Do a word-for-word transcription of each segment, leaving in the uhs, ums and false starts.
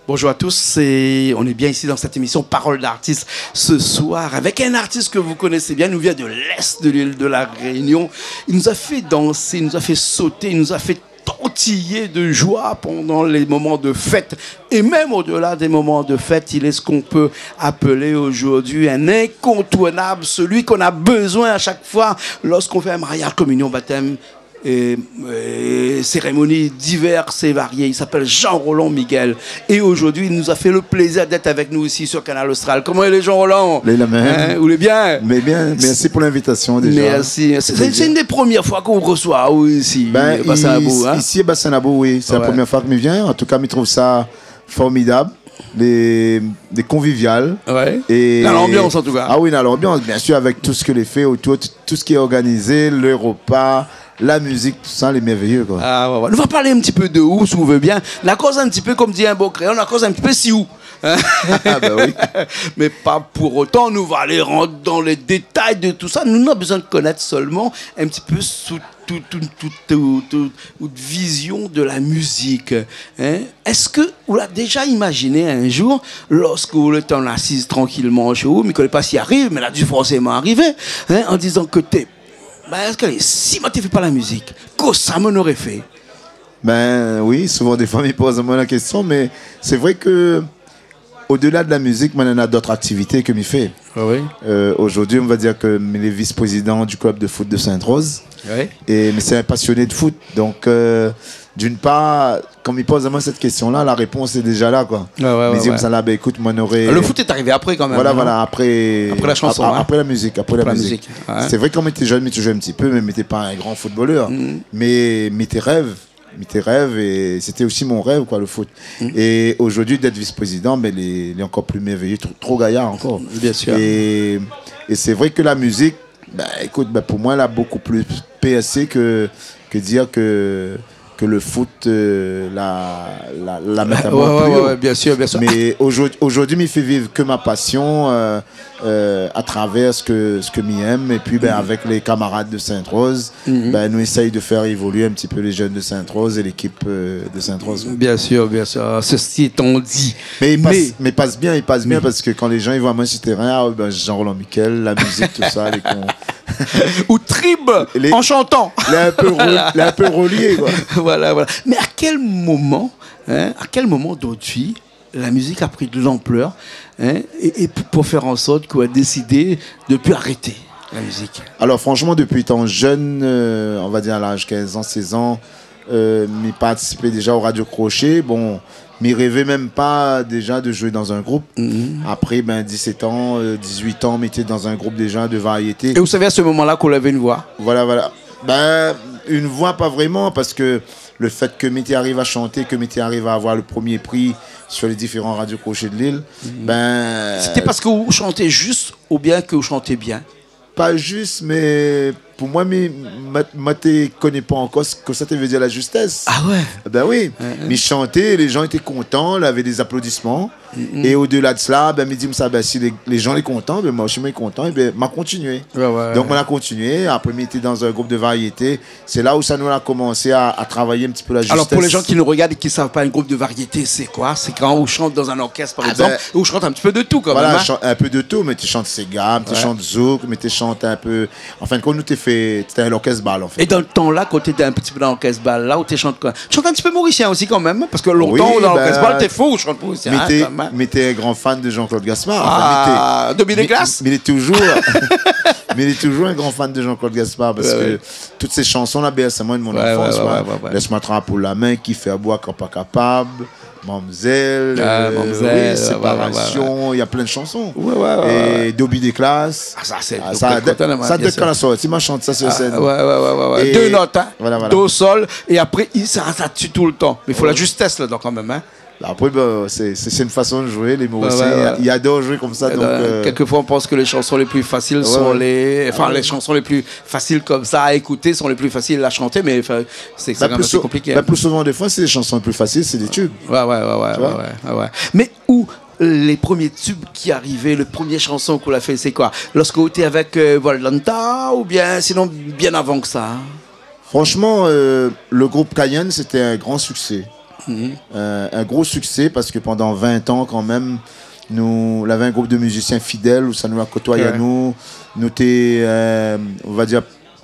Bonjour à tous, c'est, on est bien ici dans cette émission Parole d'artiste ce soir avec un artiste que vous connaissez bien, il nous vient de l'est de l'île de la Réunion. Il nous a fait danser, il nous a fait sauter, il nous a fait tortiller de joie pendant les moments de fête. Et même au-delà des moments de fête, il est ce qu'on peut appeler aujourd'hui un incontournable, celui qu'on a besoin à chaque fois lorsqu'on fait un mariage, communion, baptême, et, et cérémonies diverses et variées. Il s'appelle Jean-Roland Miguel. Et aujourd'hui, il nous a fait le plaisir d'être avec nous ici sur Kanal Austral. Koman i lé, Jean-Roland ? Lé la mèm. Hein, ou lé bien ? Mé bien, mèrsi pou linvitasion déja. Mèrsi. Sé, sé, sé inn dé promié foi k'ou resoi aou isi, Bassin Labou, hein ? Bin, isi, Bassin Labou, oui. Sé la promié foi ke mi vien. An tou ka, mi trouv sa formidab, lé, lé konvivial. Ouais. É na lanbians, an tou ka. Ah oui, na lanbians, bien sir, avèk tout sak lé fé otour, tout, tout sak lé organizé, le repa, la mizik, tousa, lé mèrvéyé, koi. Ah, ouais, ouais. Nou va parl in ti pé de ou, si ou vé bien. Na koz in ti pé, kom di in bon kréol, na koz in ti pé si ou. Ah, bah oui. Mé pa pou otan nou va alé rant dan lé détay de tousa. Nou, nou na bezoin de konèt solman in ti pé sou tout, tout, tout, tout, out vizion de la mizik, hein. Èske ou la déja imaziné in zour, lorsk ou lété asiz trankilman shé ou, mi koné pa si i ariv, mé la di forséman arivé, hein, an dizan ke té, bin, èske si moin té fé pa la mizik, kosa moin noré fé ? Bin oui, souvan défoi mi poz amoin la késtion, mé sé vré ke odela de la mizik, moin néna dot aktivité ke mi fé. Ah oui. Euh, aujourd'hui, on va dire que mi lé vis-président du club de foot de Sainte-Rose. Ouais. É, mé sé in pasioné de foot. Donk, euh, d'une part, kan mi poz amoin sèt késtion-la, la répons lé déja la, koi. Ouais, ouais, ouais. Mi di konmsa la, bin, ékout, moin noré... Le foot lé arivé apré, kan mèm, non ? Voilà, voilà, apré, apré la shanson, ap-, hein. Apré la mizik, apré la mizik. Apré la mizik, ouais. Sé vré ke kan mi té jenn, mi té zoué in ti pé, mé mi té pa in gran footballeur. Mhm. Mé mi té rèv, mi té rèv, é sété osi mon rèv, koi, le foot. Mhm. É aujourd'hui, d'être vice-président, mé lé, lé ankor pli mèrvéyé, tro, tro gayar ankor. Bien sir. É, é sé vré ke la mizik, bin, ékout, bin, pou moin, la bokou pli pèrsé ke, ke dir ke, ke le foot, euh, la, la, la mèt amoin pli o. Ouais, ouais, ouais, bien sir, bien sir. Mé aujourd'hui, aujourd'hui, mi fé viv ke ma pasion, euh, euh, atravèr sak, sak mi èm, épi, bin, avèk lé kamarad de Sainte-Rose, bin, nou éséy de fèr évolué in ti pé lé jenn de Sainte-Rose é lékip, euh, de Sainte-Rose. Bien sir, bien sir. Ceci étant dit. Mé i pas, mé i pas bien, i pas bien, parske kan lé jan i voi amoin si térin, ah, bin, Jean-Roland Miguel, la mizik, tousa, lé kon... Ou trip an shantan. Lé in pé re-, lé in pé relié, koi. Voilà, voilà. Mé a kèl moman, hein, a kèl moman dan out vi, la mizik la pri de lanplèr, hein, é, é pou, pou fèr an sort ke ou la désidé de pi arété la mizik ? Alor, franshman, dopi étan jenn, euh, on va dir a laz kinz an, sèz an, euh, mi partisipé déja o Radio Crochet. Bon, mi rèvé mèm pa déja de zoué dan in group. Mhm. Apré, bin, disèt an, euh, dizuit an, mi té dan in group déja de variété. É ou savé a se moman-la k'ou lavé in voi ? Voilà, voilà. Bin, in voi, pa vréman, parske le fèt ke mi té ariv a shanté, ke mi té ariv a avoir le promié pri sur lé diféran Radio Crochet de l'île, bin... Sété parske ou shanté zis oubien ke ou shanté bien ? Pa zis, mé pou moin, mi, ma, ma té koné pa ankor sak, kosa té vé dir la zistès. Ah ouais ? Bin oui. Ouais, ouais. Mi shanté, lé jan lété kontan, lavé dé zaplodisman. Mhm. É odela de sela, bin, mi di konmsa, bin, si lé, lé jan lé kontan, bin, moin osi, moin lé kontan, é bin, ma kontinié. Ouais, ouais. Donk, moin la kontinié. Apré, mi té dan in group de variété. Sé la ousa nou la komansé a, a travay in ti pé la zistès. Alor, pou lé jan ki nou rogard é ki sav pa, in group de variété, sé koi ? Sé kan ou shant dan in orkès, par égzanp, é ou shant in ti pé de tout, kan mèm, hein ? Ah bin, voilà, shan-, in pé de tout, mé té shant séga, té shant zouk, mé té shant in pé, an fin de kont, nou té fé, té in orkès bal, an fèt. É dan le tan-la, kan ou té in ti pé dan lorkès bal la, ou té shant koi ? Ou shant in ti pé morisien osi, kan mèm, parske lontan, dan lorkès bal, té fo ou shant morisien, hein, kan mèm. Oui, bin, mi té, mi té in gran fan de Jean-Claude Gaspard. An fèt, mi té, ah, Dominique Glass ? Mi, mi lé touzour, mi lé touzour in gran fan de Jean-Claude Gaspard, parske tout sé shanson la bèrs amoin dan mon anfans, ouais, ouais, ouais. Laisse-moi te prendre pour la main, Ki fé boi kan pa kapab, Mamzèl, ah, euh, Mamzèl, oui, ouais, ouais, ouais. Séparation, néna plin de shanson. Ouais, ouais, ouais, ouais. É Dobby Desclasses. Ah, sa, sé, ah, sa, sa, bien sir. Kan la sorti, ma shant sa sur sèn. Ah, ouais, ouais, ouais, ouais, ouais. É deux notes, hein. Voilà, voilà. Do, sol, é apré, i, sa, sa tié toultan. Mé i fo la zistès ladan kan mèm, hein. Apré, bin, sé, sé, sé in fason de zoué, lé Morisien, ouais, ouais, i ador zoué konmsa, donk, euh, kèlkefoi, on pense que les chansons les plus faciles sont les, enfin, les chansons les plus faciles comme ça à écouter sont les plus faciles à chanter, mais, enfin, c'est, c'est quand même assez compliqué, hein. Bin, pli sou-, bin, pli souvan, défoi, sé lé shanson lé pli fasil, sé dé tub. Ouais, ouais, ouais, ouais. Tu vois ? Ouais, ouais, ouais. Mé ou, lé promié tub ki arivé, le promié shanson k'ou la fé, sé koi ? Lorsk ou té avèk, euh, Volanta, oubien sinon bien avan ke sa ? Franshman, euh, le group Cayenne, sété in gran siksé. Mhm. Euh, un gros succès parce que pendant vingt ans, quand même, nou, lavé un groupe de musiciens fidèles, ousa nou la kotoiy anou, nou té, euh, on va dire,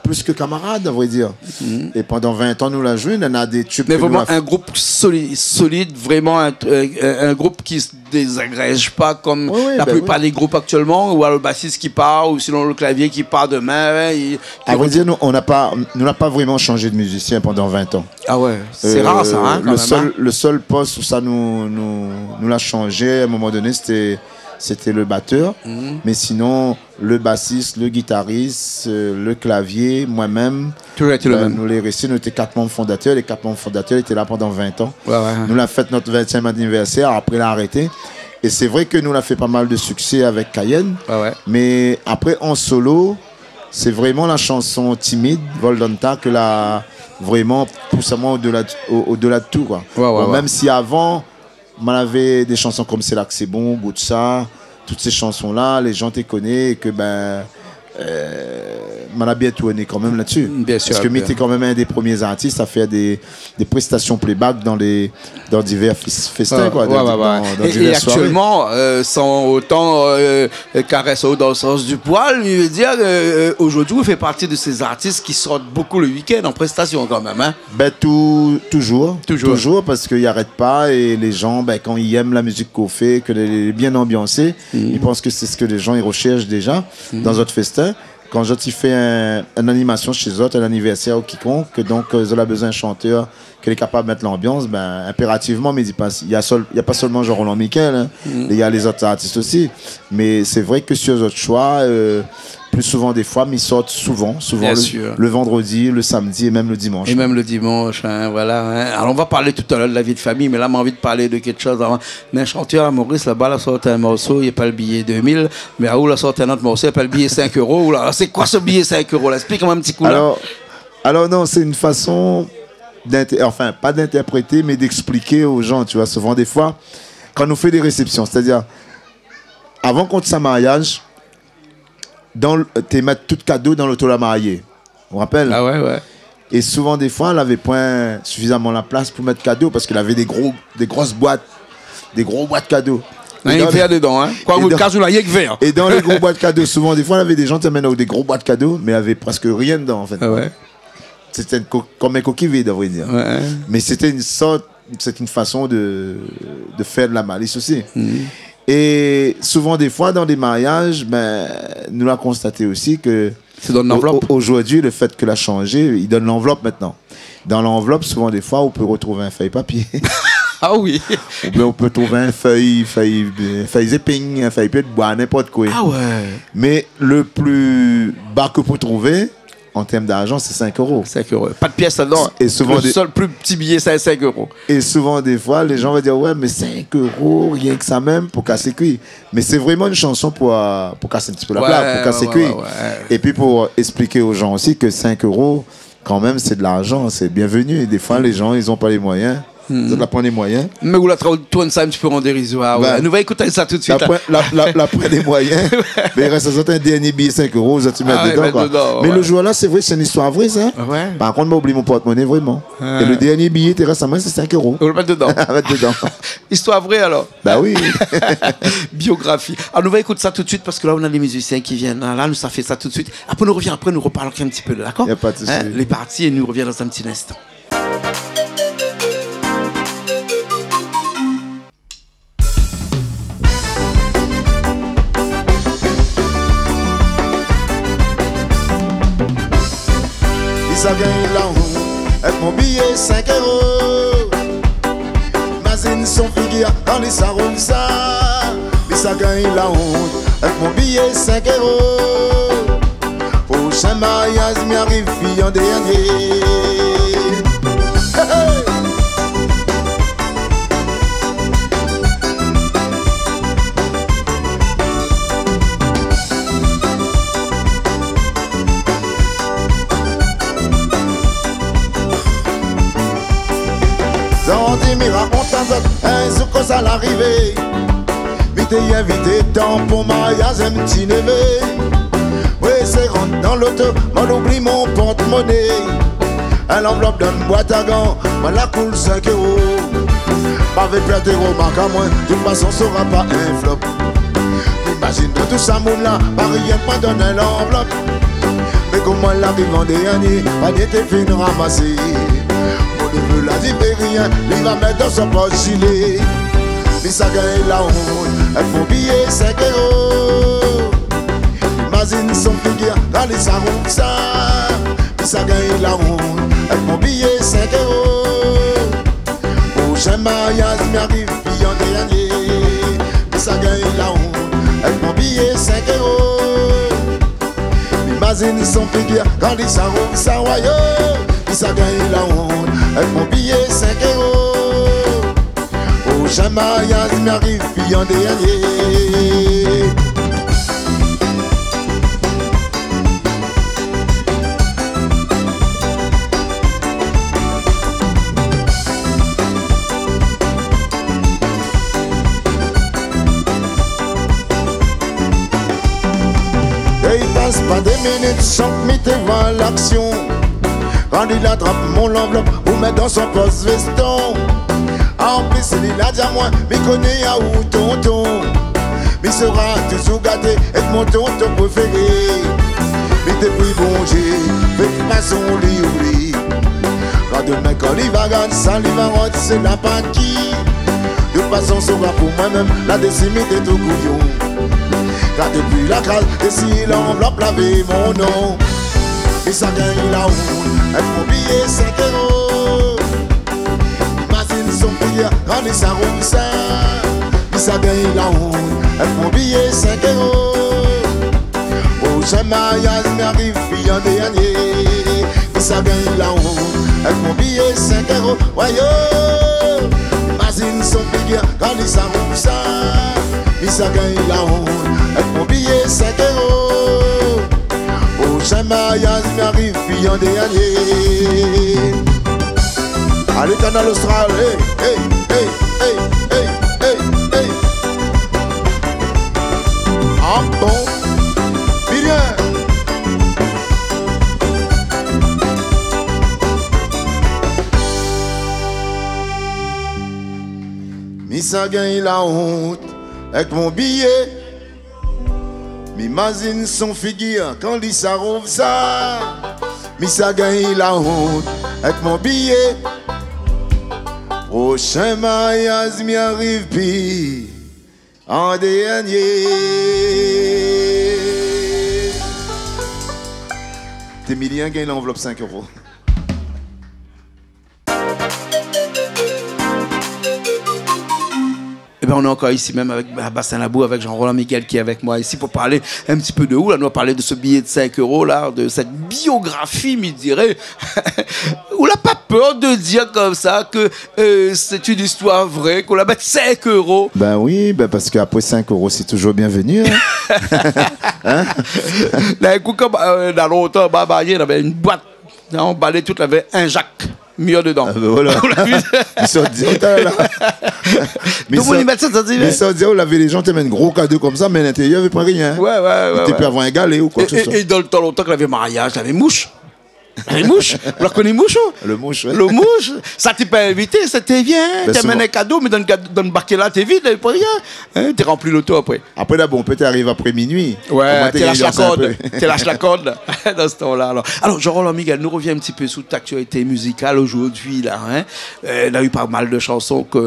plus que camarades, à vrai dire. Mhm. Et pendant vingt ans, nou la zoué, nou néna dé tube. Mé vréman in group soli-, solid, vréman in, in, in group ki s dézagrèj pa konm la plipar dé group aktièlman, ou alor le basis ki par, ou sinon le klavié ki par domin, in, é, à vrai dire, nou, nou la pa, nou la pa vréman shanjé de mizisien pandan vin an. Ah ouais, sé rar sa, in, kan mèm, in. Le sèl, le sèl pos ousa nou, nou, nou la shanjé a in moman doné, sété, sété le batèr. Mhm. Mé sinon, le basis, le gitaris, euh, le klavié, moin mèm, nou lé rèsté, nou lété kat manm fondatèr. Lé kat manm fondatèr lété la pandan vin an. Ouais, ouais. Nou la fèt nout vintièm anivèrsèr, apré la arété. É sé vré ke nou la fé pa mal de siksé avèk Cayenne. Ouais, ouais. Mé apré, an solo, sé vréman la shanson Timid, Voldanta, ke la vréman pous amoin odela de, o, odela de tou, koi. Ouais, ouais. Bon, mèm si avan, moin lavé dé shanson konm Sé la ke sé bon, Gout sa, tout sé shanson-la, lé jan té koné ke, bin, euh, moin la bien tourné kan mèm la dsi. Bien sir, bien. Parske mi té kan mèm inn dé promié artis a fèr dé, dé prestasion playback dan lé, dan divèr fes-, festin, koi, dan, dan divèr soiré. É, é aktièlman, euh, san otan, euh, karès aou dan le sans du poil, mi vé dir, euh, euh, ojourdui, ou fé parti de sé artis ki sort bonpé le week-end an prestasion kan mèm, in. Bin, tou-, toujour. Toujour. Toujour, parske i arèt pa, é lé jan, bin, kan i èm la mizik k'ou fé, ke lé, lé bien anbiansé, i pans ke sé sak lé jan i roshèrsh déja dan zot festin. Kan zot i fé in, in animasion shé zot, in anivèrsèr ou kikonk, ke donk, euh, zot la bezoin in shantèr ke lé kapab mèt lanbians, bin, inpérativman, mi di pa, i na sèl-, i na pa sèlman Jean-Roland Miquel, in, i na lézot artis osi. Mé sé vré ke si zot shoi, euh, pli souvan défoi, mi sort souvan, souvan le, le vandredi, le samdi é mèm le dimansh. Bien sir. É mèm le dimansh, in, voilà, in. Alor, nou va parl talèr de la vi de famiy, mé la, moin la anvi parl de kékshoz avan. Néna in shantèr a Maurice, laba, la sort in morso, i apèl Biyé dé mil, mé aou la sort in ot morso, i apèl Biyé sink éro. Oula, sé koi se Biyé sink éro la ? Èksplik amoin in ti kou la. Alor, alor non, sé in fason d'inté-, anfin, pa d'intèrprété, mé d'èkspliké o jan, tu vois. Souvan défoi, kan nou fé dé résépsion, sétadir, avan k'ou sa mariaz, dan l-, té mèt tout kado dan loto la marié. Ou rapèl ? Ah ouais, ouais. É souvan défoi, lavé poin sifizaman la plas pou mèt kado, parske lavé dé gro, dé gros boit, dé gro boit kado. Néna rienk vèr dedan, in. Koi, ou kas, ou la rienk vèr. É dan lé gro boit kado, souvan défoi, lavé dé jan té amenn dé gro boit kado, mé lavé prèsk rien dedan, an fèt. Ah ouais. Sété in ko-, konm in kokiy vid, a vré dir. Ouais. Mé sété in sort, sé in fason de, de fèr de la malis osi. Mhm. É souvan défoi, dan dé mariaz, bin, nou la konstaté osi ke sé dan lanvlop. O-, o-, ojourdui, le fèt ke la shanjé, i donn lanvlop mintnan. Dan lanvlop, souvan défoi, ou pé rotrouv in fèy papié. Ah oui. Oubien ou pé trouv in fèy, fèy, fèy zéping, in fèy pié d'boi, ninport koi. Ah ouais. Mé le pli ba ke ou pé trouvé, an tèrm d'larzan, sé sink éro. Sink éro. Pa de piès ladan. É souvan le dé-, sèl pli pti biyé, sé sink éro. É souvan défoi, lé jan va dir, « Ouais, mé sink éro, rienk sa mèm, pou kas lé kui. » Mé sé vréman in shanson pou, euh, pou kas in ti pé la blag, pou kas lé kui. Ouais, ouais, ouais. Épi pou èkspliké o jan osi ke sink éro, kan mèm, sé de larzan, sé bienvenu. Défoi, lé jan, zot na pa lé moiyin. Hmm. Zot la poin lé moiyin. Mé ou la tourn sa in ti pé an dérizoir, ouais. Bin, nou va ékout sa tout de suit, la, la, la poin lé moiyin. Mé i rès azot in dèrnié biyé sink éro, zot i mèt dedan, koi. Ah ouais, mèt dedan, ouais. Mé le zour-la, sé vré, sé in zistoir vré, sa. Ah ouais. Par kont, moin la oubli mon portmoné, vréman. Ah. É le dèrnié biyé té rès amoin, sé sink éro. Ou la mèt dedan. Mèt dedan. Zistoir vré, alor. Ba oui. Biografi. Alor, nou va ékout sa tout de suit, parske la, nou na lé mizisien ki vien. La, la, nou sa fé sa tout de suit. Apré, nou rovien, apré, nou roparl in ti pé, dakor ? Na pa de sousi. In, lé parti é nou rovien dan in ti linstan. Li sa gingn la ont èk mon biyé sink éro. Mazine son figir kan li sa ronn sa. Li sa gingn la ont èk mon biyé sink éro. Proshin mariaz, mi ariv fi an dèrnié. Hey, hey. Zot i di mi rakont azot, in zour konsa la arivé. Mi té invité dan pon mariaz in ti névé. Moin la éséy rant dan loto, moin la oubli mon portmoné. In lanvlop dan in boit a gan, moin la koul sink éro. Pa vé pèrd romak amoin, tout fason sra pa in flop. Imazine dan tout sa moun la, pa rienk moin donn in lanvlop. Mé koman la viv an dèrnié, panié té fine ramasé. Mon névé la di pé rien, li va mèt dan son posh zilé. Mi sa gingn la ont èk mon biyé sink éro. Imazine son figir kan li sa rouv sa. Mi sa gingn la ont èk mon biyé sink éro. Proshin mariaz mi ariv pi an dèrnié. Mi sa gingn la ont èk mon biyé sink éro. Imazine son figir kan li sa rouv sa, wayo. Mi sa gingn la ont èk mon biyé sink éro. Proshin mariaz mi ariv pi an dèrnié. É i pas pa dé minit san mi té voi laksion. Kan li la trap mon lanvlop pou mèt dan son posh véston. An plis li la di amoin, mi koné aou tonton. Mi sra touzour gaté èk mon tonton préféré. Mi té pri Bondié, fé fason li oubli. Kan domin kan li va gard sa, li va rod sé la pati. Tout fason sra pou moin mèm, la dési mi té tou kouyon. Kan dopi la kaz, dési lanvlop lavé mon non. Mi sa gingn la ont èk mon biyé sink éro. Imazine son figir kan li sa rouv sa. Mi sa gingn la ont èk mon biyé sink éro. Proshin mariaz mi ariv pi an dèrnié. Mi sa gingn la ont èk mon biyé sink éro. Wayo. Imazine son figir kan li sa rouv sa. Mi sa gingn la ont èk mon biyé sink éro. Proshin mariaz mi ariv pi an dèrnié. Alé, Kanal Austral, hey, hey, hey. Ah bon ? Bien. Mi sa gingn la ont èk mon biyé. Mi imazine son figir kan li sa rouv sa. Mi sa gingn la ont èk mon biyé. Proshin mariaz mi ariv pi an dèrnié. Té Milien gingn lanvlop sink éro. Eh ben, on est encore ici même avec, à Bassin Labour, avec Jean-Roland Miguel qui est avec moi ici pour parler un petit peu de ou. Là, nou va parl de ce billet de cinq euros là, de cette biographie, mi diré. Ou la pa pèr de dir konmsa ke, euh, c'est une histoire vraie, k'ou la mèt sink éro ? Ben oui, ben parske apré sink éro, c'est toujours bienvenu, hein. Hein ? D'in kou, konm, euh, dan lontan, ba, ba, néna in boit. La, on balé tout, lavé in jak mir dedan. Ah, ben voilà. Ou la vi ? Mi sort dir aou talèr la. Donk, mi sort dir aou, lavé lé jan té amenn gro kado konmsa, mé lintérièr lavé pa rien. Ouais, ouais, ouais. Té pé avoir in galé ou koi ke se soi. É, é dan le tan lontan ke lavé mariaz, lavé moush. Lavé moush. Ou la koni moush, ou ? Le moush, ouais. Le moush. Sa té pa invité, sa té vien. Ben, té amenn in kado, mé dan le kad-, dan le bakèt la, té vid, lavé pa rien. Hein, té ranpli loto apré. Apré, la bonpé té ariv apré minui. Ouais, té lash la kord. Té lash la kord dan se tan-la, alor. Alor, Jean-Roland Miguel, nou revien in ti pé sou out aktialité mizikal zordi, la, hein. Euh, nou la u pa mal de shanson ke,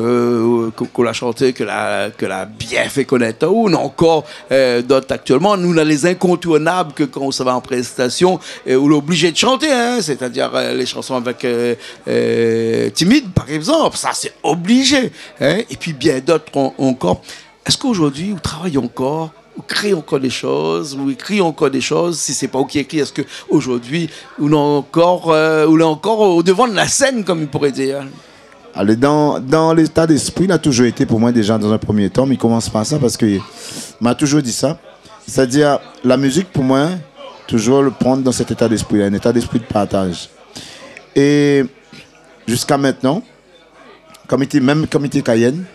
ke, k'ou la shanté, ke la, ke la bien fé konèt aou. Néna ankor, euh, d'ot aktièlman. Nou, néna lé inkontournab ke kan ou sava an préstasion, euh, ou lé oblizé de shanté, hein. Sétadir, euh, lé shanson avèk, euh, euh, Timide, par égzanp. Sa, sé oblizé, hein. Épi bien d'ot an-, ankor. Èske zordi ou travay ankor, ou kré ankor dé shoz, ou ékri ankor dé shoz ? Si sé pa ou ki ékri, èske zordi ou lé ankor, euh, ou lé ankor o devan de la sèn, konm i pouré dir ? Alé, dan, dan léta d'èspri, la touzour été pou moin déza, dan in promié tan, mi komans par sa, parske ma touzour di sa. Sétadir, la mizik pou moin, touzour le pran dan sèt éta d'èspri-la, in éta d'èspri de partaz. É ziska mintnan, kan mi té, mèm kan mi té Cayenne,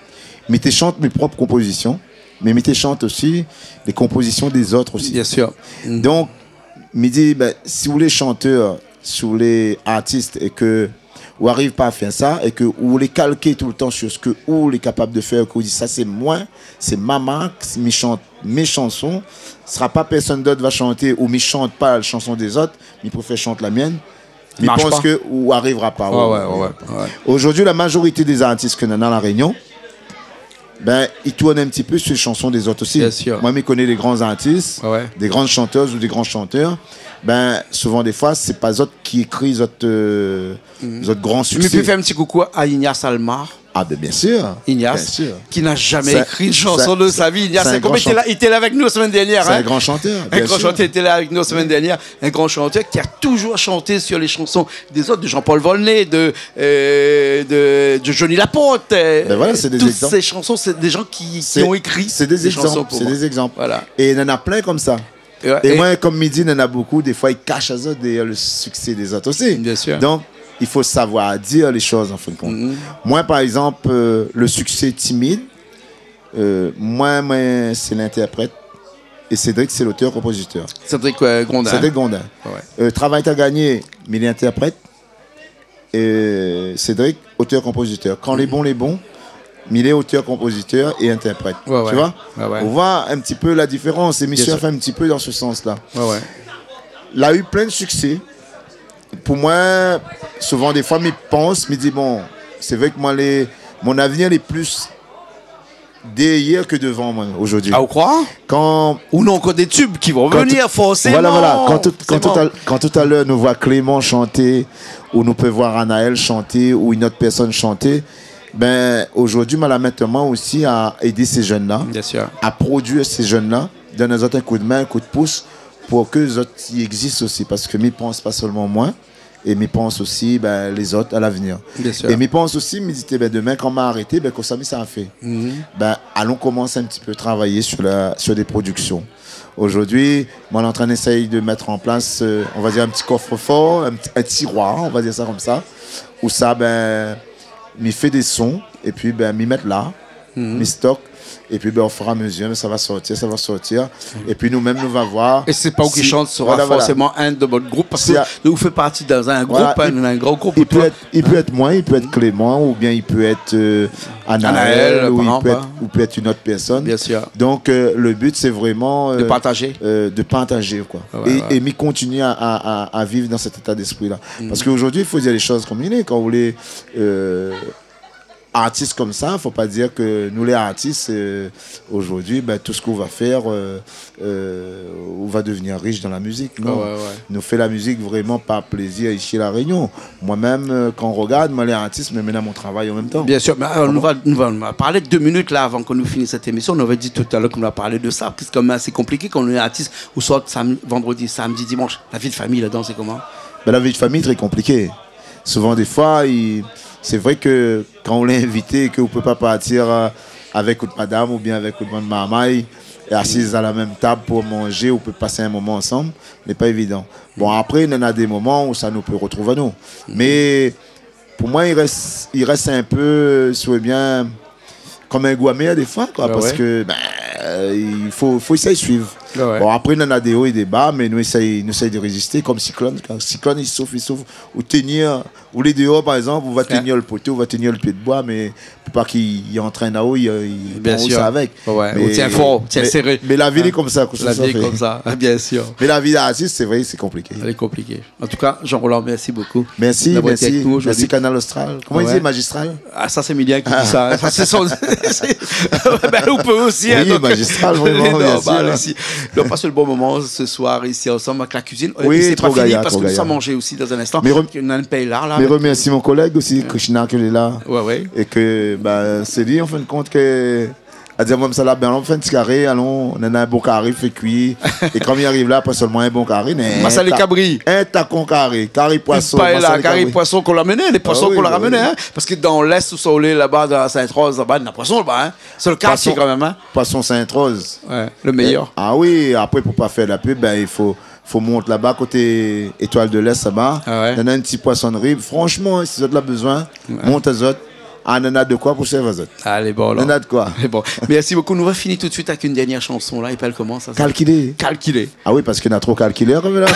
mi té shant mé prop konpozision, mé mi té shant osi lé konpozision dé zot osi. Bien sûr. Mm. Donk, mi di, ben, si ou lé shantèr, si ou lé artis é ke ou ariv pa a fèr sa é ke ou lé kalké toultan sir sak ou lé kapab de fèr, ke ou di, sa sé moin, sé ma mark, mi shant mé shanson, sra pa pèrsone dot va shanté, ou mi shant pa la shanson dé zot, mi préfèr shant la mienne, mi pans ke ou arivra pa. Zordi, la mazorité dé zartis ke nou néna La Rényon, bin, i tourn in ti pé sir shanson dé zot osi. Moin, mi koné dé gran zartis, dé gran shantèz ou dé gran shantèr, bin, souvan défoi, sé pa zot ki ékri zot, euh, zot gran siksé. Mi pé fèr in ti koukou a Ignace Almar. Ah, bin, biensir. Ignace, ki na zamé ékri in shanson de sa vi. Sé in gran shantèr. Ignace, kom li té la, li té la avèk nou la semèn dernièr, in. Sé in gran shantèr, biensir. In gran shantèr, li té la avèk nou la semèn dernièr. In gran shantèr ki la touzour shanté sir lé shanson dé zot, de Jean-Paul Volnay, de, euh, de, de Johnny Laporte, euh, tout sé shanson, sé dé zan ki, ki la ékri dé shanson pou moin. Sé dé zégzanp, sé dé zégzanp. Voilà. É néna plin konmsa. É moin, kom mi di, néna bonpé défoi i kash azot dèrièr le siksé dé zot osi. Biensir. Donk, i fo savoir dir lé shoz, an fin de kont. Moin, par égzanp, euh, le siksé Timid, euh, moin, moin sé lintèrprèt é Cédric sé lotèr-konpozitèr. Cédric, euh, Grondin. Cédric Grondin. Euh, Travay ta gagné, mi lé intèrprèt. É Cédric, otèr-konpozitèr. Kan lé bon, lé bon, mi lé otèr-konpozitèr é intèrprèt. Tu vois ? Ou voi in ti pé la diférans, é mi surf in ti pé dan se sans-la. La u plin de siksé. Pou moin, souvan défoi, mi pans, mi di, bon, sé vré ke moin lé, mon avnir lé plis dèrièr ke dovan moin zordi. Ah, ou kroi ? Kan... Ou néna ankor dé tub ki va vnir, forséman. Kan tout, voilà, voilà. Kan tout, kan tout a, kan tout a lèr nou voi Clément shanté, ou nou pé voir Anaël shanté, ou in ot pèrsone shanté, bin, zordi, moin la mèt moin osi a èd sé jenn-la, a produir sé jenn-la, donn azot in koudmin, in koudpous, pou ke zot i égzis osi. Parske mi pans pa solman moin, é mi pans osi, bin, lézot a lavnir. É mi pans osi, mi di, bin, domin, kan ma arété, bin, kosa mi sa fé ? Bin, alon komans in ti pé travay sir la, sir dé prodiksion. Zordi, moin lé antrin éséy de mèt an plas, euh, on va dir, in ti kofr-for, in ti, in tiroir, on va dir sa konmsa, ousa, bin, mi fé dé son, épi, bin, mi mèt la, mi stok, épi, bin, o fur é a mezir, bin, sa va sortir, sa va sortir. Épi nou mèm, nou va voir. É sé pa ou ki shant, sra forséman inn de vot group, parske ou fé parti dan in group, in gran group. I pé èt, i pé èt moin, i pé èt Clément, oubien i pé èt, euh, Anaël, ou i pé èt, ou pé èt in ot pèrsone. Donk, euh, le bi, sé vréman, euh, de partazé, koi. É, é mi kontinié a, a, a, a viv dan sèt éta déspri-la. Parske zordi, i fo dir lé shoz konm i lé. Kan ou lé, euh, artis konmsa, fo pa dir ke nou lé artis, euh, zordi, bin, tout sak ou va fèr, euh, euh, ou va devnir rish dan la mizik. Non. Nou fé la mizik vréman par plézir isi La Rényon. Moin mèm, euh, kan ou rogard, moin lé artis, mé mi néna mon travay an mèm tan. Biensir, mé alor, nou va, nou va, nou va parl dé minit la, avan ke nou finis sèt émision. Nou lavé di talèr ke nou va parl de sa, parske sé kan mèm asé konpliké kan ou lé artis, ou sort sam-, vandrodi, samdi, dimansh. La vi de famiy ladan, sé koman ? Bin, la vi de famiy, tré konpliké. Souvan défoi, i, sé vré ke kan ou lé invité, ke ou pé pa partir, euh, avèk out madam oubien avèk out bann marmay, é asiz a la mèm tab pou manzé, ou pé pas in moman ansanm, lé pa évidan. Bon, apré, néna dé moman ousa nou pé rotrouv anou. Mé pou moin, i rès, i rès in pé, euh, si ou vé bien, konm in gou amèr défoi, koi, parske, bin, euh, i fo, fo éséy suiv. Bon, apré, néna dé o é dé ba, mé nou éséy, nou éséy de rézisté, konm siklone. Kan siklone i souf, i souf, ou tenir, ou lé déor, par égzanp, ou va tenir le poto, ou va tenir le pié de boi, mé pou pa ki, i antrin aou, i, i pran sa avèk. Mé, ou tien for, ou tien séré. Mé la vi lé konmsa, koi. La vi lé konmsa, biensir. Mé la vi d'artis, sé vré, sé konpliké. Lé konpliké. An tou ka, Jean-Roland, mèrsi bokou d'avoir été avèk nou zordi. Mèrsi Kanal Austral. Koman i di, Magistral ? Ah, sa sé Milien ki di sa. Sa sé son, sé, bin, ou pé osi, in, donk, magistral, vréman, lé normal osi. Nou la pas in bon moman se soir isi ansanm avèk la kuizine. Oui, tro gayar, tro gayar. É pi sé pa fini, parske nou sa manzé osi dan in instan. Mé rem-, nou néna in paella la, mé remèrsi mon kolèg osi, Krishna, ke lé la. É ke, bin, sé li, an fin de kont, ke la di amoin, sa la, bin, alon fé in ti karé, alon, néna in bon karé, fé kui. É kan mi ariv la, pa solman in bon karé, mé in ta-, in takon karé, karé poison, massalé kabri. Kari poison k'ou la amené, lé poison k'ou la ramené, in. Parske dan lès, ousa ou lé laba, dan Sainte-Rose laba, néna poison laba, in. Sé le kartié kan mèm, in. Poison Sainte-Rose. Ouais, le méyèr. Ah oui, apré, pou pa fé la pub, bin, i fo, fo mont laba, koté Étoile de l'Est laba. Ah ouais. Néna in ti poisonri. Franshman, si zot la bezoin, mont azot. Ah, nana de koi pou sèrv azot. Alé, bon, alor. Nana de koi. Alé, bon. Mèrsi bokou. Nou va fini tout suit avèk in dèrnièr shanson, la. I apèl koman, sa, sa ? Kalkilé. Kalkilé. Ah oui, parske na tro kalkilèr, la.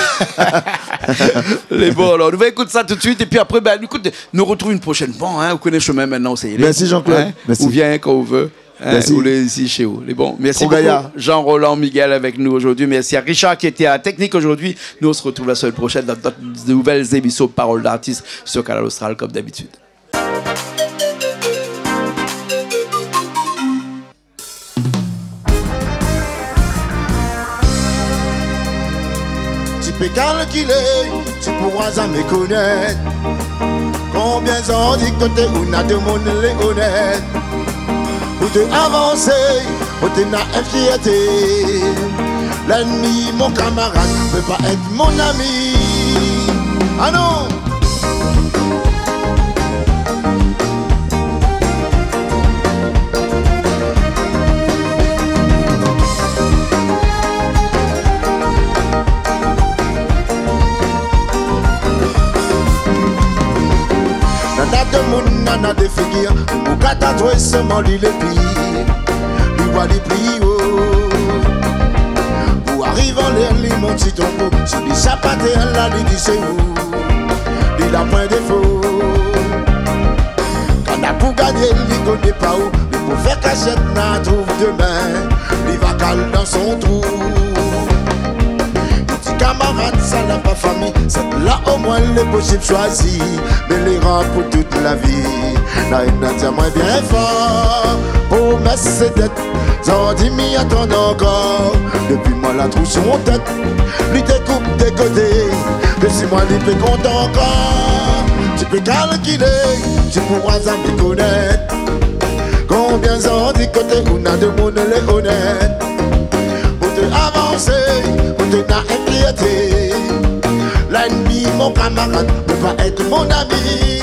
Alé, bon, alor, nou va ékout sa tout suit, épi apré, bin, ékout, nou artrouv in proshèn foi, in. Ou koné shomin mintnan, sé... Mèrsi, Jean-Claude. In ? Mèrsi. Ou vien kan ou vé. In, mèrsi. Ou lé isi shé ou. Lé bon. Mèrsi bokou, Jean-Roland Miguel avèk nou zordi. Mèrsi a Richard ki lété a la teknik zordi. Nou, nou artrouv la semèn proshèn dan d'ot nouvèl émisyon Parole d'artiste sur Kanal Austral, konm dabitid. Ti pé kalkilé, ti poura zamé konèt konbien zan di koté ou na demoun lé onèt. Pou té avansé, pou té na in fièrté. Lènmi, mon kamarad, pé pa èt mon ami. Ah non ! Nana demoun, nana dé figir, ou ka tatoué solman li lé pi, li wa li pli o. Pou ariv anlèr li, mon ti tonbo, si li sap atèr la, li di sé ou. Li la poin défo. Kan na pou gagné, li koné pa ou, li pou fé kashèt, na trouv domin, li va kal dan son trou. Ti kamarad, sa la pa fami, sèt la omoin lé posib shoizi, mé lé ra pou tout la vi. Na inn la di amoin bien for, promès sé dèt, zan di mi atann ankor. Dopi moin la trouv son tèt, li té koup dé koté, dé si moin li pé kont ankor. Ti pé kalkilé, ti poura zamé konèt konbien zan di koté ou na demoun lé onèt. Pou té avansé, pou té na in fièrté. Lènmi, mon kamarad, pé pa èt mon ami.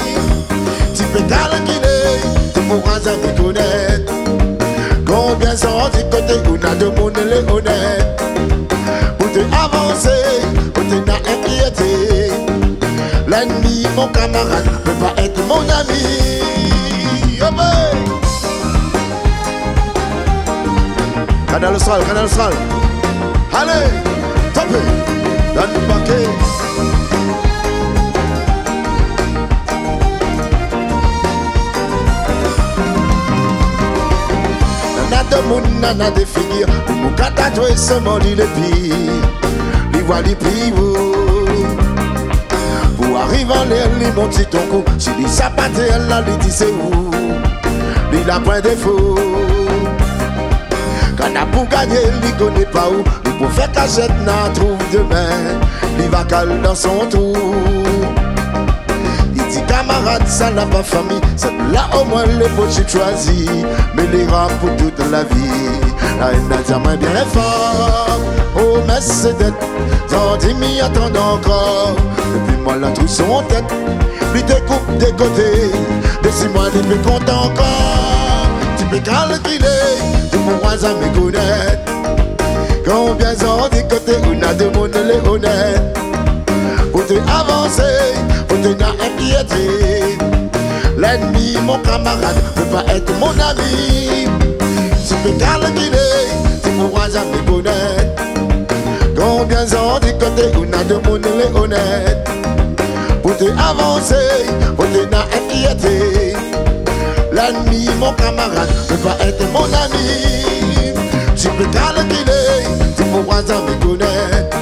Ti pé kalkilé, ti poura zamé konèt konbien zan di koté ou na demoun lé onèt. Pou té avansé, pou té na in fièrté. Lènmi, mon kamarad, pé pa èt mon ami. Yo, boy ! Kanal Austral, Kanal Austral. Alé, tapé, donn paké. Nana demoun, nana dé figir, ou ka tatoué solman li lé pi, li wa li pli o. Pou ariv anlèr li, mon ti tonbo, si li sap atèr la, li di sé ou. Li la poin défo. Kan na pou gagné, li koné pa ou, li pou fé kashèt, na trouv domin, li va kal dan son trou. Li di kamarad, sa la pa fami, sèt la omoin lé posib shoizi, mé lé ra pou tout la vi. Na inn la di amoin bien for, promès sé dèt, zan di mi atann ankor. Dopi moin la trouv son tèt, li té koup dé koté, dé si moin li pé kont ankor. Ti pé kalkilé, ti poura zamé konèt konbien zan di koté ou na demoun lé onèt. Pou té avansé, pou té na in fièrté. Lènmi, mon kamarad, pé pa èt mon ami. Ti pé kalkilé, ti poura zamé konèt konbien zan di koté ou na demoun lé onèt. Pou té avansé, pou té na in fièrté. Lènmi, mon kamarad, pé pa èt mon ami. Ti pé kalkilé, ti poura zamé konèt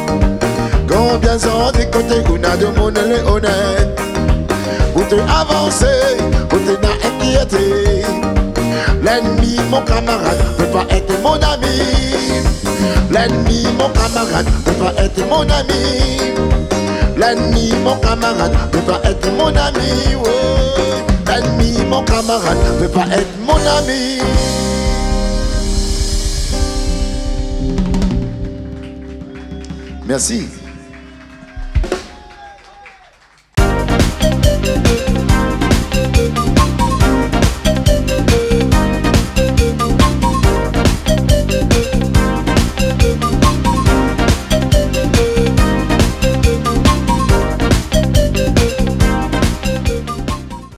konbien zan di koté ou na demoun lé onèt. Pou té avansé, pou té na in fièrté. Lènmi, mon kamarad, pé pa èt mon ami. Lènmi, mon kamarad, pé pa èt mon ami. Lènmi, mon kamarad, pé pa èt mon ami, woy. Lènmi, mon kamarad, pé pa èt mon ami. Mèrsi.